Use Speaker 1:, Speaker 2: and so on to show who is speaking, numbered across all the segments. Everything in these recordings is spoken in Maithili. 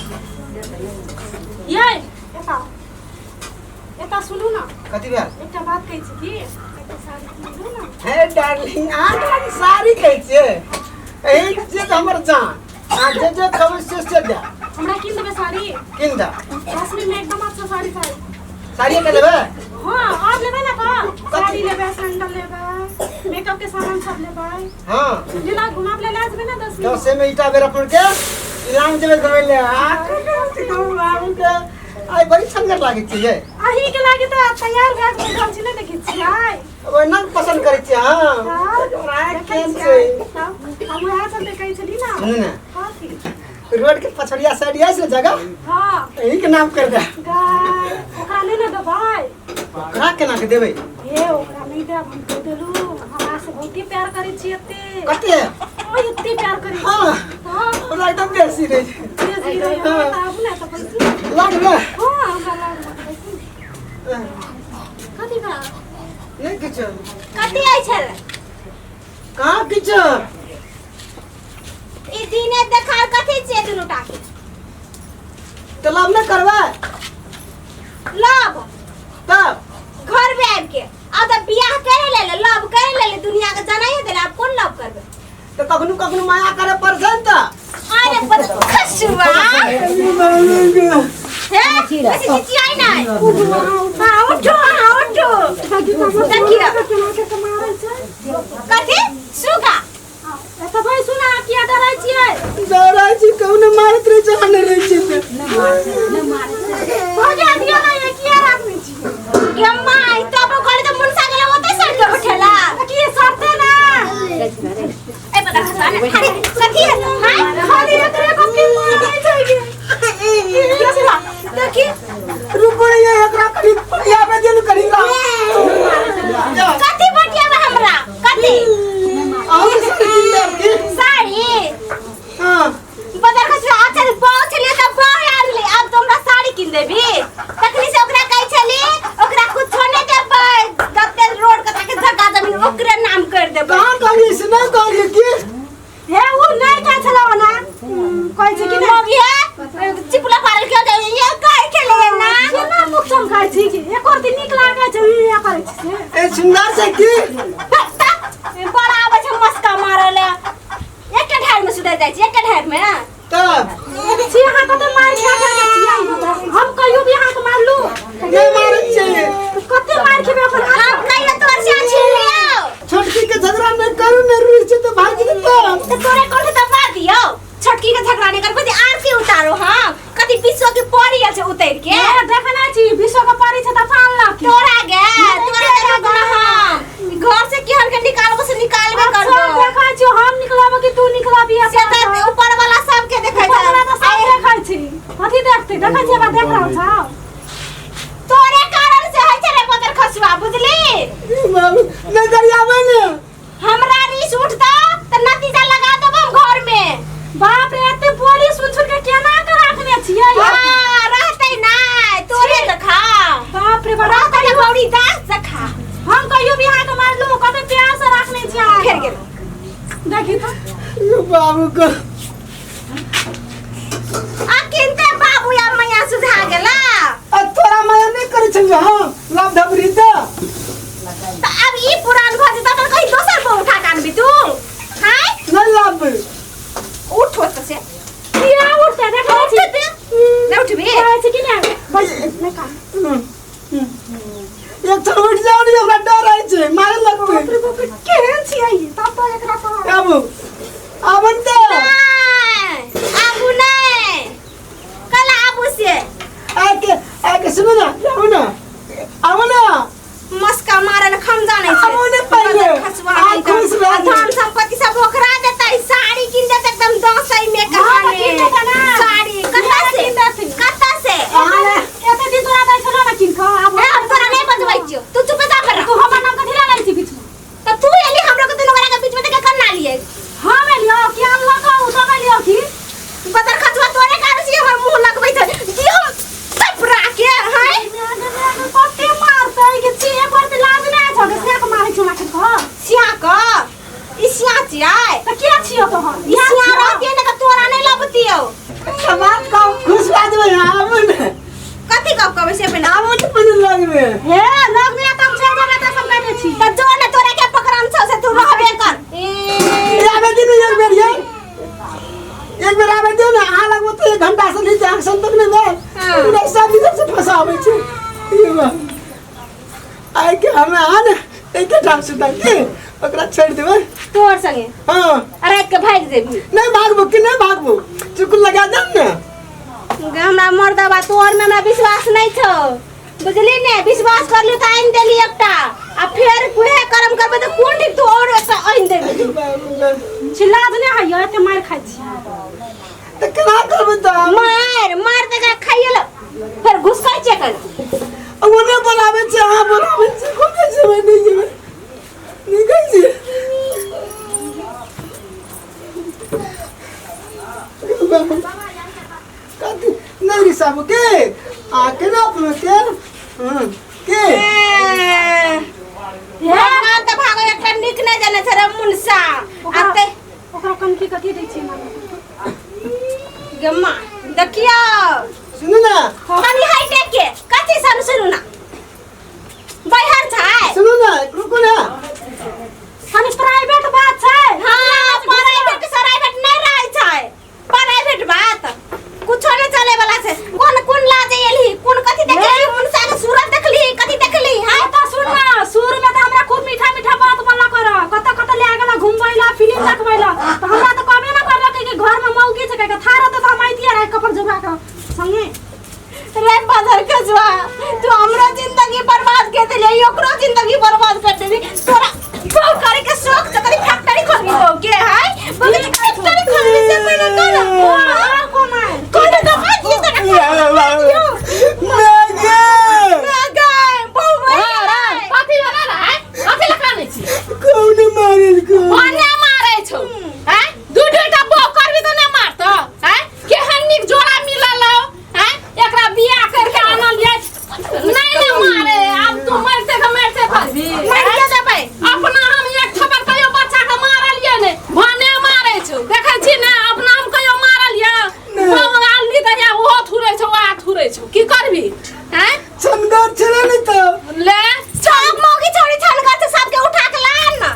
Speaker 1: ये एता एता सुनू ना।
Speaker 2: कथी भेल?
Speaker 1: एकटा बात कहै छी की, एकटा साड़ी किनबै ने।
Speaker 2: हे डार्लिंग, अहाँ खाली साड़ी कहै छियै, एहि जे तऽ हमर जान, अहाँ जे जे कहबै से से दे।
Speaker 1: हमरा किन देबै साड़ी?
Speaker 2: किन दे।
Speaker 1: 10 मिनट में एकदम अच्छा साड़ी चाही।
Speaker 2: साड़िए के लेबै?
Speaker 1: हाँ, और लेबै ने तऽ साड़ी लेबै, सैंडल लेबै, मेकअप के सामान सब लेबै। जेना घुमाब ले ला जेबै ने 10 मिनट।
Speaker 2: दसे में ईटा बेरा पर के इलाम जेबै घुमै ले। आ बाबू के आइ बड़ी छनगर लागै छै ये।
Speaker 1: अहीं के लागे तऽ तैयार भए के बैठल छी, नहि देखै छियै?
Speaker 2: ओहिना पसन्द करै छियै हम।
Speaker 1: हाँ,
Speaker 2: हमरा
Speaker 1: देखै
Speaker 2: केहन
Speaker 1: छियै।
Speaker 2: छै?
Speaker 1: तब हम उएह चलते कहै छली ने।
Speaker 2: सुनू ने।
Speaker 1: कथी?
Speaker 2: रोड के पछड़िया साइड यऽ से जगह। एही के नाम कर दे।
Speaker 1: गाय, ओकरा नहि ने देबै।
Speaker 2: ओकरा केना के देबै?
Speaker 1: हे, ओकरा नहि देब, हम कहि देलू, हमरा से बहुते प्यार करै छी एते।
Speaker 2: कते?
Speaker 1: ओ एते प्यार करै छी।
Speaker 2: हमरा एकदम बेसी रहै छै।
Speaker 1: बेसी रहै छै। तऽ आबू ने तऽ बैसू।
Speaker 2: लागलै।
Speaker 1: हाँ, हमरा लागल, बैसू। कथी बा?
Speaker 2: नहि किछु।
Speaker 3: कथी आई छल?
Speaker 2: कहाँ किछु।
Speaker 3: ई दिने देखार कथी छियै दुनू टा के?
Speaker 2: तऽ लव नहि करबै?
Speaker 3: लव?
Speaker 2: तब
Speaker 3: घर में आबि के आब तऽ बियाह करे ले ले, लव करे ले ले, दुनिया के जनाइए देले, आब कोन लव करबै?
Speaker 2: तऽ कखनो कखनो माया करे पड़ै ने तऽ।
Speaker 3: अरे बदखसुआ, हे बेसी चिचियाइ नै। हाँ, उठो, हाँ, उठो। देखियौ।
Speaker 1: केना के मारै छै।
Speaker 3: कथी सुगा?
Speaker 1: एतऽ बैसू ने, किया डरै छियै?
Speaker 2: डरै छी, कहू ने मारैत रहै छै, अहाँ नहि रहै छियै तऽ।
Speaker 1: भऽ गेल, दियौ ने, ये किया राखने छियै?
Speaker 3: गे माय, तब कहली तऽ मुनसा गेलै ओतै सड़ के उठेला।
Speaker 1: तऽ की सड़तै ने?
Speaker 3: ए बदखसुआ ने, अरे कथी है? हां।
Speaker 1: खाली एकरे कथी मारै छै गे?
Speaker 3: देखी।
Speaker 2: रुकू रे, एकरा कनि बतियाबे दियौ ने कनि।
Speaker 3: कथी बतियाबे हमरा? कथी?
Speaker 2: अहूँ के साड़ी किन देब की?
Speaker 3: साड़ी?
Speaker 2: हाँ।
Speaker 3: बदर खसुआ, अच्छा बाउ छलियै तऽ बाउ आनली, आब तो हमरा साड़ी किन देबी? तखनी से ओकरा कहै छली ओकरा कुछो नहि देबै, जते रोड के ताके जगह जमीन ओकरे नाम कर देबै।
Speaker 2: कहाँ कहलियै से? नहि कहलियै की?
Speaker 1: हे, उ नहि कहै छलौ ओना, कहै छै कि नहि?
Speaker 3: मौगी है चिपला पारल के दे, ये कहै छलियै ना।
Speaker 1: केना मुख चमकाइ छी कि एको रति नीक लागै छै? ई करै छी से।
Speaker 2: ए सुन्दर छै की?
Speaker 3: बड़ा आबै छै मस्का मारऽ ले, एकटा ढार में सुधरि जाइ छै, एकटा ढार में।
Speaker 2: तब
Speaker 1: छी अहाँ कते मारि खा खा के छियै। हम कहियो भी अहाँके मारलू?
Speaker 2: नहि मारै छियै।
Speaker 1: तऽ कते मारि खेबै अपन हाथ?
Speaker 3: हम कहियो तोर से छीन लियौ?
Speaker 2: छोटकी के झगड़ा नहि करू ने, रुसि छै तऽ भागि जेतै।
Speaker 3: तऽ तोरे कोन दबा दियौ? छोटकी के झगड़ा नहीं करबो, आरती उतारो। हम कथी विश्व के परी आयल छै उतर के?
Speaker 1: हे, देखना छी, विश्व के परी छै तऽ पान की
Speaker 3: तोरा गे, तोरा देखो ना, हम घर से केहन के निकालबो से निकालबे करबो।
Speaker 1: देखै छी, हम निकलब कि तू निकलबी?
Speaker 3: से तऽ ऊपर वाला सबके देखै छै।
Speaker 1: ऊपर वाला तऽ सब देखै छी। कथी देखते? देखै छी, हमरा देख रहल छौ।
Speaker 3: तोरे कारण से होइ छै रे बदर खसुआ, बुझली?
Speaker 2: बाबू नहि गरियाबै ने।
Speaker 3: हमरा रीस उठता तऽ नतीजा लगा देबो हम घर में।
Speaker 1: बाप रे, एते बोली सुन सुन के केना के राखने छियै?
Speaker 3: हाँ, रहतै नै तोरे जखा।
Speaker 1: बाप रे बाप।
Speaker 3: रहतै ने गौरी दास जखा।
Speaker 1: हम कहियो भी अहाँके मारलू? कते प्यार से राखने छी अहाँके।
Speaker 3: फेर गेल।
Speaker 1: देखी तऽ।
Speaker 2: बाबू को
Speaker 3: आ किनते बाबू या मैया सुझा गेला।
Speaker 2: आ तोरा माया नहि करै छलियै हम लाभ धबरी तऽ।
Speaker 3: तऽ आब ई पुरान भऽ जेतौ तऽ कहीं दोसर बहु उठा के आनबी तू? हाय।
Speaker 2: नहि लाबबै।
Speaker 3: उठ ओतऽ से।
Speaker 1: किया उठते? देखै छी।
Speaker 3: उठते नहि उठबी?
Speaker 1: कहै छी कि नहि बस नहि काम।
Speaker 2: एक क्षण उठि जाउ ने, हमरा डर होइ छै, मारे लगतै।
Speaker 1: बाप रे बाप रे, केहन छियै ई? तब तऽ एकरा तऽ
Speaker 2: आबू, आबू ने तऽ।
Speaker 3: नहि आबू, नहि कल आबू से।
Speaker 2: आके आके सुनू ने, आबू ने, आबू ने।
Speaker 3: मस्का मारल खम जानै छै।
Speaker 2: आबू ने पहिले।
Speaker 3: खसुआ
Speaker 2: आ
Speaker 3: नहीं
Speaker 2: खुश
Speaker 3: तऽ।
Speaker 2: भए
Speaker 3: आ
Speaker 2: जेबै।
Speaker 3: धन संपत्ति सब ओकरा देतै, साड़ी कीन देतै एकदम दसै में।
Speaker 1: हाँ, तऽ कीन देतै ना।
Speaker 3: साड़ी कतऽ से?
Speaker 1: कीन देतै।
Speaker 3: कतऽ से?
Speaker 1: एते दिन तोरा दै छलौ ने कीन कऽ, आब
Speaker 3: ए, हम तोरा नहि बजबै छियौ, तू चुपे जा कर रह।
Speaker 1: तू हमर नाम कथी लए लै छी बीचमे?
Speaker 3: तऽ तू एली हमरो के दुनू गोरा के बीच में, तऽ केकर ना लिए?
Speaker 1: हम एलियौ कि अनलक उ तब एलियौ की?
Speaker 3: बदर खचुआ, तोरे कारण से हमर मुंह लगबै छै, दियौ थपरा के। हाय।
Speaker 1: कते मारतै के छी, एक बार तऽ लाज नहि छौ के सिया के मारै छौ माखन कऽ?
Speaker 3: सिया क? ई सिया छियै?
Speaker 1: तऽ के छियौ तोहर?
Speaker 3: ई सिया रहतियै ने तऽ तोरा नहि लबतियौ।
Speaker 2: बात कहू, खुश ने आबू ने।
Speaker 3: कथी गप कहबै से पहिने?
Speaker 2: आबू ने पहिने लगमे।
Speaker 1: हे लग में त हम चल जेबै त सब कहने छी।
Speaker 3: त जो ने तोरा के पकड़न छौ से तू रहबे कर।
Speaker 2: ए, आबे दिन एक बेर ये एक बेर आबे दियौ ने अहाँ लगबो तऽ एक घंटा से नीचे अहाँके संतोष नहि भेल।
Speaker 3: हाँ।
Speaker 2: पूरा सब इधर से फंसाबै छै। ई बा। आइ के हमे अहाँ ने एकेठाम सुतब की ओकरा छोड़ि देबै।
Speaker 3: तोहर संगे?
Speaker 2: हाँ।
Speaker 3: आ राति के भागि जेबही?
Speaker 2: नहि भागबो कि नहि भागबो, चुकुल लगा देब ने।
Speaker 3: गे हमरा मर्दबा तोहर में हमरा विश्वास नहीं छौ, बुझली ने? विश्वास कर लियो तऽ आनि देली एकटा आ फेर उहे कर्म करबै तऽ कोन ठीक तू और एकटा आनि देबी।
Speaker 1: चिल्ला देने है एते मार खाइ छी।
Speaker 2: तऽ केना करबै तऽ?
Speaker 3: मार मार तऽ एकरा खाइए ल फेर घुसकै छै कर।
Speaker 2: ओ नहि बोलाबै छै, अहाँ बोलाबै छै, कोने जेबै? नहि जेबै, नहि कहै छियै। कथी नहि रिसाबू के आ केना अपनो के हँ के
Speaker 3: भगवान तऽ भागो एकटा नीक नहि जानै छै रे मुनसा।
Speaker 1: ओकरा
Speaker 3: आते
Speaker 1: ओकरा कनकी कथी दै छी मामी?
Speaker 3: गे माँ देखियौ।
Speaker 2: सुनू ने।
Speaker 3: कनी हाइटे के कथी सन सुनू ना बैहर छै।
Speaker 2: सुनू ने, रुकू ने।
Speaker 1: कनी प्राइवेट बात छै।
Speaker 3: हाँ प्राइवेट सराइवेट नहीं रहै छै, प्राइवेट बात कुछो नहीं चले वाला छै। कोन कोन लाज एलही, कोन कथी देखली मुनसा के सूरत देखली, कथी देखली?
Speaker 1: हां त सुन ना, सुर में त हमरा खूब मीठा मीठा बात बोलला कर, कत कत ले गेला घुमबै ला, फिल्म देखबै ला, त हमरा त कहबे ना करलक कि घर में मौगी छै के थारा त हम आइतिया रहे कपड़ जुगा के संगे।
Speaker 3: रे बदर कजुआ तू हमरो जिंदगी बर्बाद कर देली, ओकरो जिंदगी बर्बाद कर देली। तोरा बहु करे के शौक छ करी फैक्ट्री खोलबी बहु के? हाय बहु के फैक्ट्री खोलबी से पहिले कर।
Speaker 1: और कोन है?
Speaker 3: कोन दबा दियो तोरा?
Speaker 2: मैगे
Speaker 3: गे बहु मरि गेलै।
Speaker 4: कथी वाला रे? कथी लगा नै छी?
Speaker 2: कौन मारल को?
Speaker 4: ओने मारै छौ हैं? दू दूटा बहु करबी तऽ नै मारतौ हैं? केहन नीक जोड़ा मिलल हौ हैं? एकरा बियाह करके आनल जाय नहीं ने मारे। आब तू मरते के मरते करबी।
Speaker 3: मारिए देबै।
Speaker 4: अपना हम एक थप्पड़ कहियो बच्चा के मारलियै ने, भने मारै छौ देखै छी ने। अपना हम कहियो मारलियै? बहु आनली तऽ या ओहो थुरै छौ वएह थुरै छौ, की करबी हैं?
Speaker 2: छनगर छलै ने तऽ
Speaker 4: ले
Speaker 3: सब मौगी छोड़ी छनगर छै, सबके उठा के लान ना।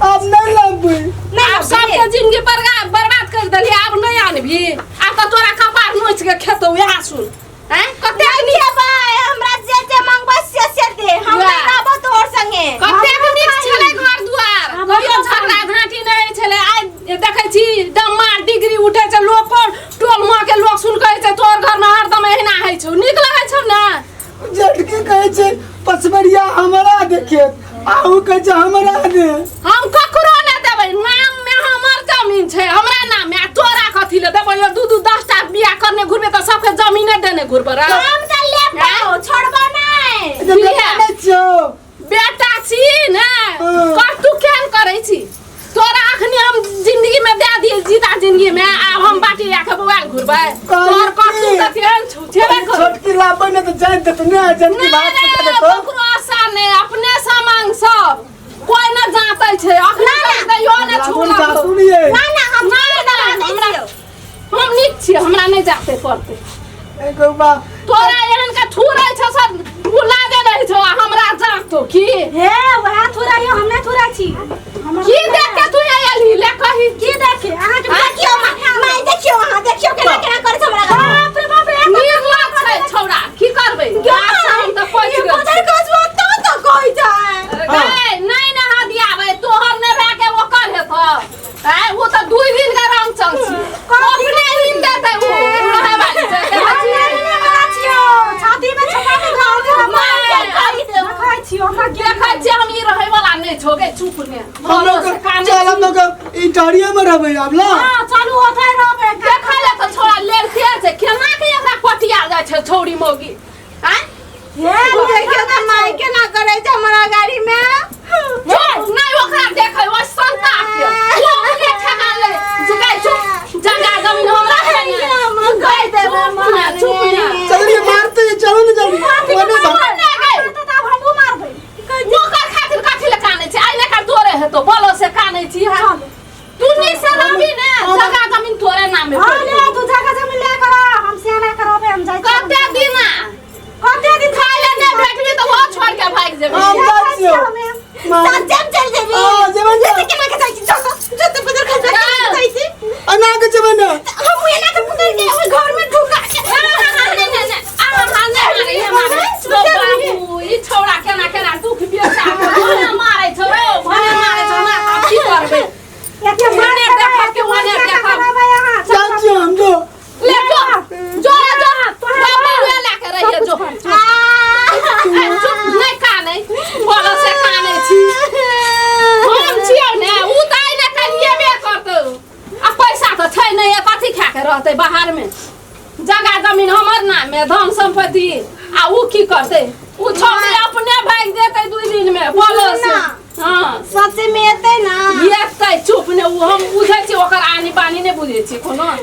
Speaker 2: आब नहि लाबबै।
Speaker 3: नहीं
Speaker 4: आब सबके जिंदगी बर्बाद कर देलियै, आब नहीं आनबी। आब तऽ तोरा कपार नोच के खेतौ इएह सुन हैं। कतेक
Speaker 3: नहीं
Speaker 4: नीक
Speaker 3: खेबै, हमरा जे जे मांगबै से से दे, हम
Speaker 4: वाह।
Speaker 3: नहीं रहबो तोहर संगे।
Speaker 4: कतेक नीक छलै घर दुआर, कहियो झगड़ा झाँटी नहि होइ छलै। आइ देखै छी डम्मा डिग्री उठै छै, लोक टोल माँ के लोक सुन कहै छै तोहर घरमे हरदम एहिना होइ छौ, नीक लगै छौ ने?
Speaker 2: जेठकी कहै छै पछबरिया हमरा देखे, आहू कहै छै हमरा दे।
Speaker 4: हम ककरो नहि देबै, नाम मे हमर जमीन छै, हमरा नाम मे, आ तोरा कथी ले देबै? दू दू 10टा बियाह करने घुरबे तऽ सबके जमीने देने घुरबै रे।
Speaker 3: हम तऽ लेबो छोड़बो नहीं।
Speaker 2: जे बेटा नहि छियौ।
Speaker 4: बेटा छी ने।
Speaker 2: हाँ।
Speaker 4: कर तू केहन करै छी? तोरा अखनी हम जिंदगी में दे दिए जीता जिंदगी में, आब हम बाटी लए के बौआ घुरबै। तोहर करतू तऽ केहन छौ छेबे करू।
Speaker 2: छोटकी लाबै ने तऽ जानि देतौ ने, जानकी
Speaker 4: नहीं
Speaker 2: भात
Speaker 4: रे,
Speaker 2: पका देतौ।
Speaker 4: ककरो आशा नहीं, अपने सामान सब कोई न जाते छै। अखनी कहि दैयो ने
Speaker 2: लाबो
Speaker 4: छुलक।
Speaker 2: जातू नहीं
Speaker 3: ना ना हम
Speaker 4: नहीं,
Speaker 3: नहीं
Speaker 4: नहीं, हमरा हम नीक छियै, हमरा नहीं जाते पड़ते।
Speaker 2: एगो बा
Speaker 4: तोरा एहन के थुरै छौ सब भुला दे रहै छौ आ हमरा जातो की?
Speaker 1: हे वएह थुरा यो, हम नहीं थुरा छी।
Speaker 4: की देख के तू एलही ले कही?
Speaker 1: की देखे अहाँ के?
Speaker 3: देखियो माँ माय, देखियो अहाँ देखियो केना केना करै छै हमरा घर।
Speaker 1: बाप रे बाप रे।
Speaker 4: निर्लज छै छौड़ा, की करबै? अच्छा हम तऽ पहुँच
Speaker 3: ये
Speaker 4: गेल।
Speaker 3: बदर कजुआ तो तो कहै छै।
Speaker 4: गै नहीं ने हदियाबै, तोहर नहि भए के ओकर हेतौ आँय? ओ तऽ 2 दिन के रंग चंग छी, अपने ही देतै ओ रहै वाली छै, देखै छी?
Speaker 1: छाती में छुपा के खाओ के हम
Speaker 4: नहि,
Speaker 1: देखै छियो हमरा।
Speaker 4: देखै छियै हम, ई रहै वाला नहि छौ गे, चुप ने।
Speaker 2: हम लोग चल, हम लोग ई टहरिया में रहबै आब ला।
Speaker 1: हां चलू ओतै रहबै।
Speaker 4: देखै ले तऽ छोड़ा लड़के छै, केना के एकरा पटिया जाइ छै छौड़ी मौगी आँय?
Speaker 1: हे
Speaker 3: देखियो तऽ माय केना करै छै हमरा गाड़ी में।
Speaker 4: चुप नहि ओकरा देखै ओहि संता के, ओ अपने ठेका ले जगह, चुप, जगह जमीन हमरा है ने।
Speaker 3: कहि देबै।
Speaker 4: चुप ने, चुप ने।
Speaker 2: चलिए मारते हैं, चलो ना जल्दी ओने भाग।
Speaker 1: तऽ आब हमहूँ मारबै।
Speaker 4: ओकर खातिर कथी ले कानै छै? आइ लेकर तोरे हेतौ बोलो से कानै छी हम। तू नीक से रहबी ने, जगह जमीन तोरे नामे
Speaker 1: हां
Speaker 4: पड़ि
Speaker 1: ले
Speaker 4: गेलौ।
Speaker 1: तू जगह जमीन ले कर, हम सियाना करबै, हम जाइ छी।
Speaker 4: के रहतै बाहर में जगह जमीन हमर नाम में धन संपत्ति आ ऊ की करतै ऊ छोड़ी अपने भागि जेतै 2 दिन में बोलो से
Speaker 3: ना।
Speaker 4: हाँ
Speaker 3: सचे में एतै ना
Speaker 4: एतै चुप ने ऊ हम बुझै छी ओकर आनी बानी नहि बुझै छी कोनो।